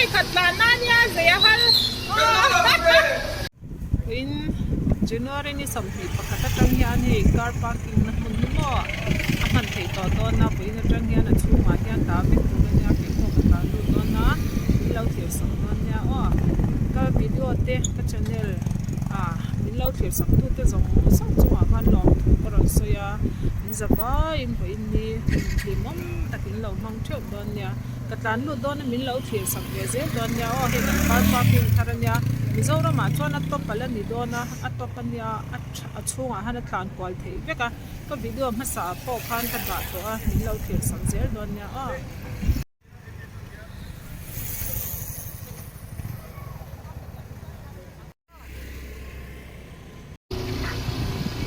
Vawikhat tlan na nia zei a hal. In January ni 21 atang hian hei car parking na hmun hi maw a hman theih tawh dawn a vawiin atang hian a chhungah hian dah vek tur a nia kei pawh ka tlan lut dawn a min lo thlir sak dawn nia aw ka video te ka channel ah min lo thlir sak tu te zawng zawng chungah khan lawmthu ka rawn sawi a min za vaiin vawiin ni hlimawm tak in lo hmang theuh dawn nia. Ka tlan lut dawn a min lo thlir sak ve zel dawn nia aw hei kan car parking thar a nia Mizoram ah chuan a top ala ni dawn a a top a nia a a chhungah han a tlan kual theih vek a ka video hmasa ah pawh khan ka dah tawh a min lo thlir sak zel dawn nia aw.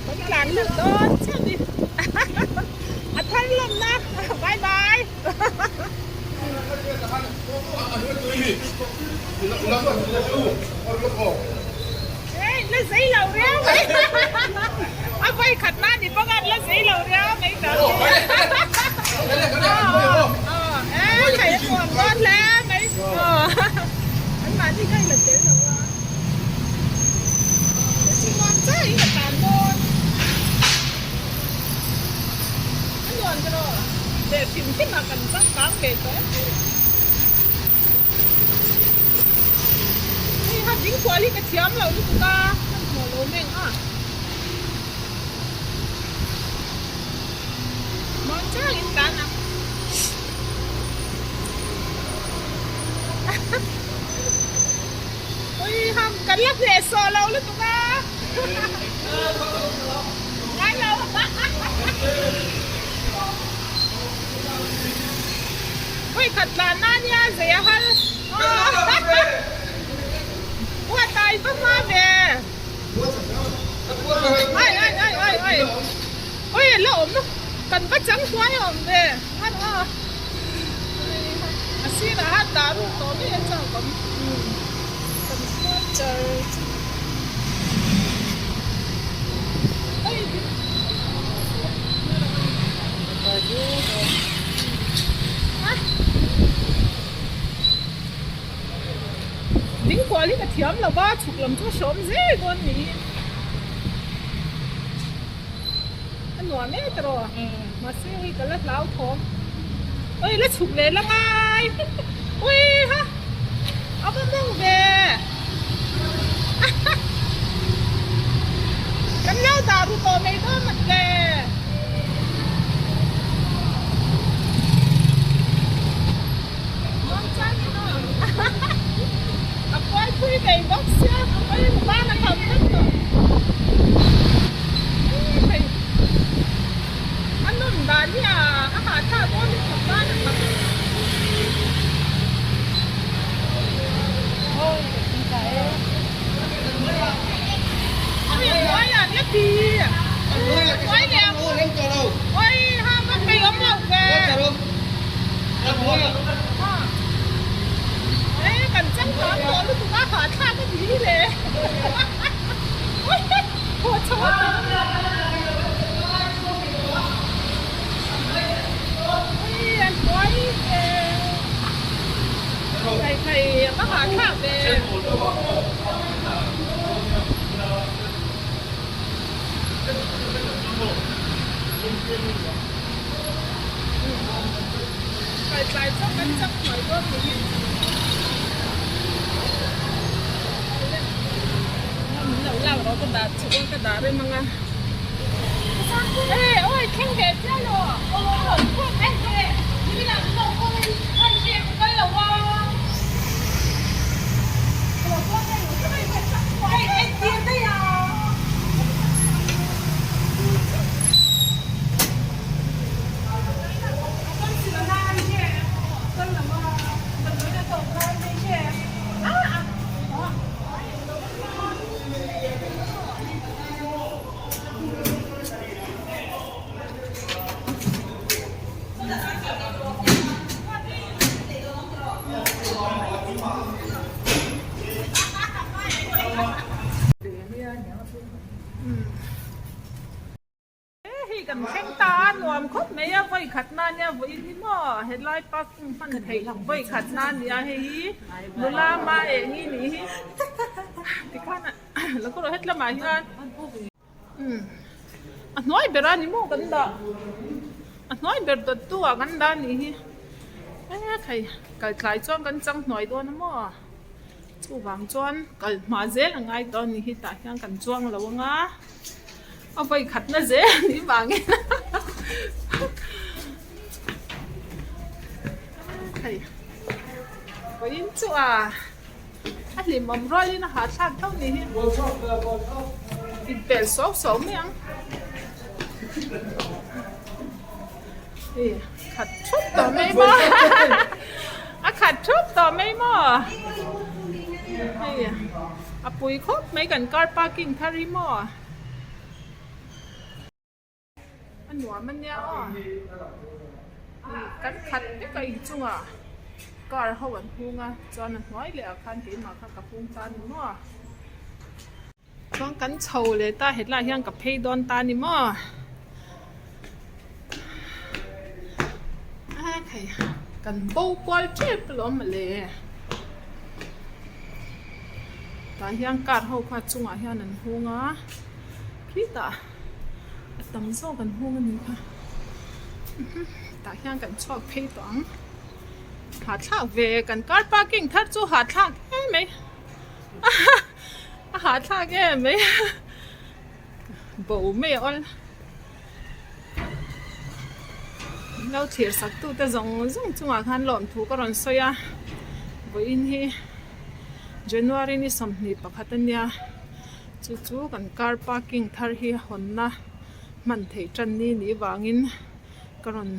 Kan tlan lut dawn chiah ni a thar lawmna bye bye. Ei la zei lo riau mai a vawi khat na ni bawk a la zei lo riau mai ta e thei a nuam dawn hle mai an mahni kha i la tel lo a. Chhuak chiah in ka tlan dawn. A nuam ta rawh. Leh hrim hrim ah kan changkang ve tawh em em. Hei ha ding kual hi ka thiam lo lutuk a, hmanhmawh lo meng a. Muang chiah in tlan ang. Ui ham kan la hneh sawh lo lutuk a. Ngai lo. Ui khat tlan na nia zei a hal. Ua tai va hma ve. Ai ai ai ai ai. Ui la awm kan va chang hnuai awm ve. Ngan a. A sirah han dah ruk tawh mai a chak awm. Kan hruai char char. Ding kual hi ka thiam lo va, chhuk lam chu a hrawm zel dawn niin. A nuam e tawh mahse hei ka la hlauthawm oi la chhuk leh la ngai ui ha a va mawng ve kan lo dah ru tawh mai dawn mat le. A kual phui vei bawk sia oi ban a kham vek tawh. A nawm dan hi a hahthlak dawn lutuk ban a kham. Oi hnuaiah la ti. Hnuai leh ang. Oi ha va thei awm lo ve. E kan changkang tawh lutuk a hahthlak a ni le. Haw chho a tam. Ui an hnuai ve. Thei thei a va hahthlak ve. Kai tlai chu kan chak hnuai dawn niin min lo lak rawh ka dah chhuk a ka dah rem ang a e oi thleng ve chiah lo kan thleng ta a, nuam khawp mai a, vawi khat na nia vawiin hi maw helai parking hman theih vawi khat na nia hei hi nula ma eng i nih hi tikhan lo kawr het lamah hian umm a hnuai ber a ni maw kan dah a hnuai ber dawt tu ah kan dah a nih hi e khai kal tlai chuan kan chang hnuai dawn a maw. Chuvang chuan kal hma zel a ngai tawh a ni hi tah hian kan chuang lo ang a, a vawi khatna zel a nih vangin hei vawiin chu a a hlimawm rualin a hahthlak tho ni hi inpel suau suau mai ang hei khat thup tawh mai maw a khat thup tawh mai maw hei a pui khawp mai kan car parking thar hi maw a nuam a nia aw kan khat vek a inchungah car ho an hung a chuan a hnuai leh ah khan keimah kha ka hung ta a ni maw. Chuan kan chho leh ta hetlaiah hian ka phei dawn ta a ni maw a thei kan bo kual tep alawm mawle tah hian car ho kha chungah hian an hung a khitah a tam zawk an hung a nih kha tah hian kan chhuak phei tawh ang hahthlak ve kan car parking thar chu hahthlak em mai. A hahthlak em mai bo mai a awl min lo thlir sak tu te zawng zawng chungah khan lawmthu ka rawn sawi a vawiin hi January ni 21 a nia chu chu kan car parking thar hi hawnna hman theih tan ni nih vangin ka rawn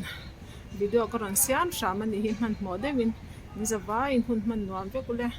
video ka rawn siam hram a nih hi hmanhmawh deuhin min za vaiin hun hman nuam vek ule.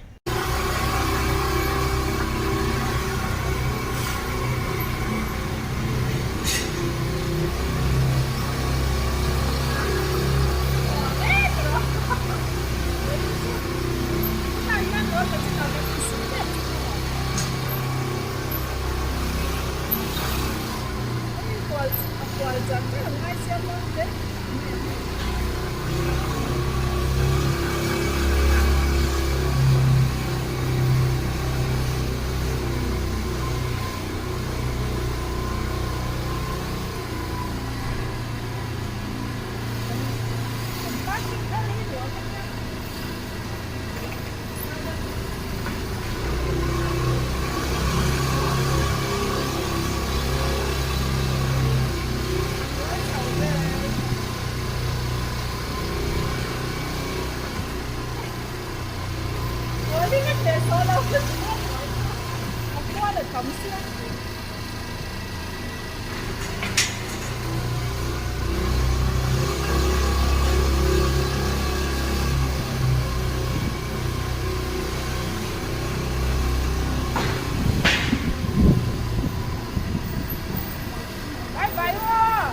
Bye bye aw.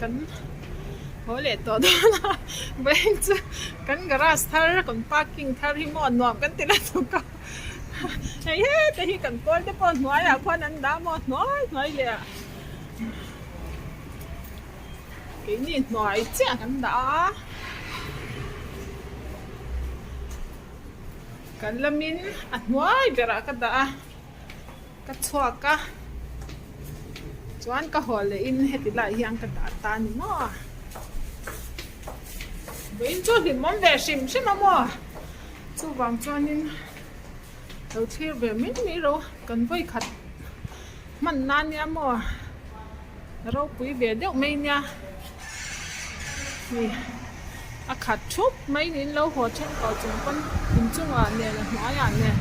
Kan haw leh tawh dawn a bank chu kan garage thar kan parking thar hi maw nuam kan ti la tuk a hei heta hi kan kawl te pawh hnuaiah khuan an dah maw hnuai hnuai leh ah keini hnuai chiah kan dah a kan lamin a hnuai berah ka dah a. Ka chhuak a, chuan ka haw leh in heti lai hian ka dah ta a ni maw? Vawiin chu hlimawm ve hrim hrim a maw? Chuvang chuanin lo thlir ve mai mai ro, kan vawi khat hman na nia maw? Ropui ve deuh mai nia, hei a khat thup mai niin lo haw then tawh chung pawn inchungah nen a hnuaiah nen.